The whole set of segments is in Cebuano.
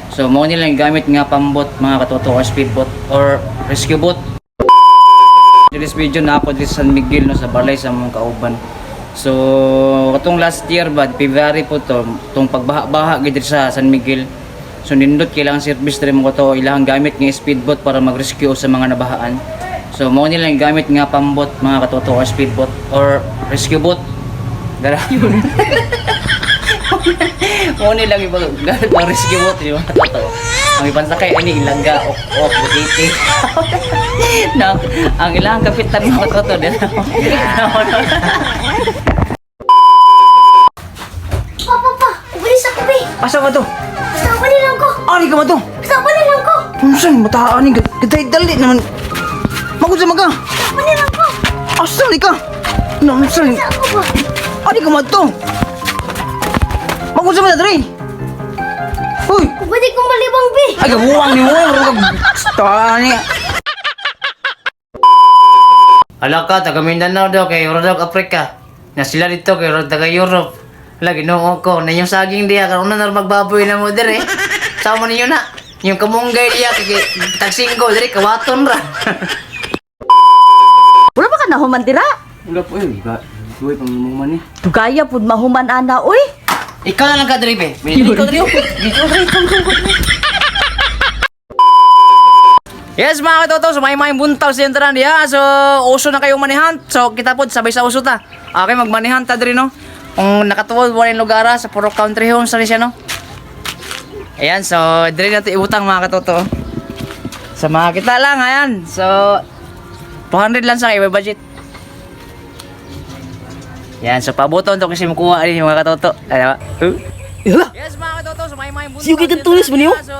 So mao nila yung gamit nga pambot, mga katoto, or speedboat or rescue boat. In this video na ako diri sa San Miguel, no, sa balay sa mong kauban. So katong last year ba, February po to, tong pagbaha-baha gid diri sa San Miguel. So nindot kailangan service diri, mo to ilahang gamit nga speedboat para mag-rescue sa mga nabahaan. So mao nila yung gamit nga pambot, mga katoto, or speedboat or rescue boat. Dara. Mo nila iba gamit pang rescue boat, di ba? Totoo. Ang ipansakay ani ilangga, ok ok butiti. No, ang ilang kapitan, mga katoto, din. Pa, pa, pa! Ubalis ako, be! Asa ka to? Basta ako lang ko! Ari ka ba to? Basta ako lang ko! Unsa ni mataan ni gaday dali naman. Magud sa maga. Ako lang ko! Asa ni ka? No, unsa ni? Basta ako ba? Ari ka man to? Magud sa mga dre. Uy, Pwede kong malibang, be! ay gabuang ni mo, ni. Ala ka, taga Mindanao daw kay Rodok Africa. Na sila dito kay Rodok taga Europe. Ala, Ginoo ko, na yung saging diya karon na magbaboy na mo dire. Sama ninyo na. Yung kamunggay diya kay tagsinggo dire kawaton ra. Wala ba ka nahuman dira? Wala po eh, ba. Duwe pang man ni. Tugaya pud mahuman ana oy. Ikaw na lang ka dire be. Ikaw dire. Yes, mga katoto, so may may buntaw sa tanan diha. So uso na kayong manihan. So kita pod sabay sa uso ta. Okay, magmanihan ta diri, no. Kung nakatuod wala yung lugar ah, sa puro country homes na rin siya, no. Ayan, so diri natin ibutang, mga katoto. Sa mga kita lang, ayan. So 200 lang sa kayo budget. Yan, so pabuton to kasi makuha rin yung mga katoto. Ayan ba? Hala! Yes, mga katoto, so may may buntaw. Si Yuki Cantulis ba niyo? So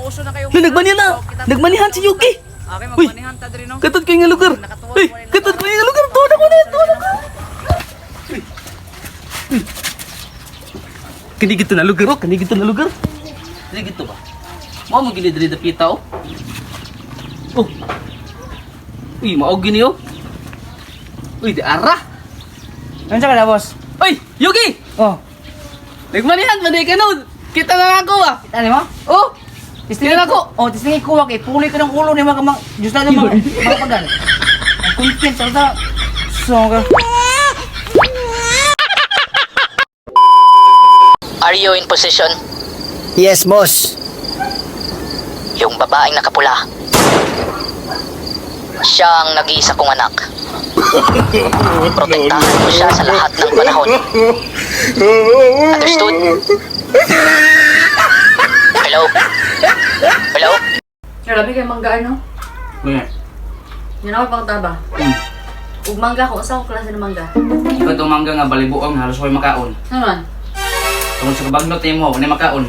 uso na kayong Hala, nagmanihan na! Nagmanihan si Yuki! Okay, Uy! magmanihan ta diri, no. Katod ko yung lugar! Uy! Katod ko yung lugar! Tuwan ako na! Tuwan ako! Uy! Uy! Kani gito na lugar oh! Kani gito na lugar! Kani gito ba? Mao mo gini diri dapita oh! Oh! Uy, mao gini oh! Uy, di ara! Ano ka na, boss? Uy! Yuki! Oh, Nagmanihan ba di ka no? Kita na ako ah! kita ni mo? Oh! Tistingin Kita ko. Oh, tistingin ko kay puli ko ng ulo ni mga mga Diyos na mga mga pagan. Ang content sa so ka. Are you in position? Yes, boss. Yung babaeng nakapula. Siya ang nag-iisa kong anak. Protektahan mo siya sa lahat ng panahon. Understood? Hello? Hello? Grabe kay mangga ano? Kuya. Yan ako pang taba. Ug mangga ko, usa ko klase ng mangga. Ikaw itong mangga nga balibuong halos ko'y makaon. Ano man? Tungod sa kabagnot nimo, wala makaon.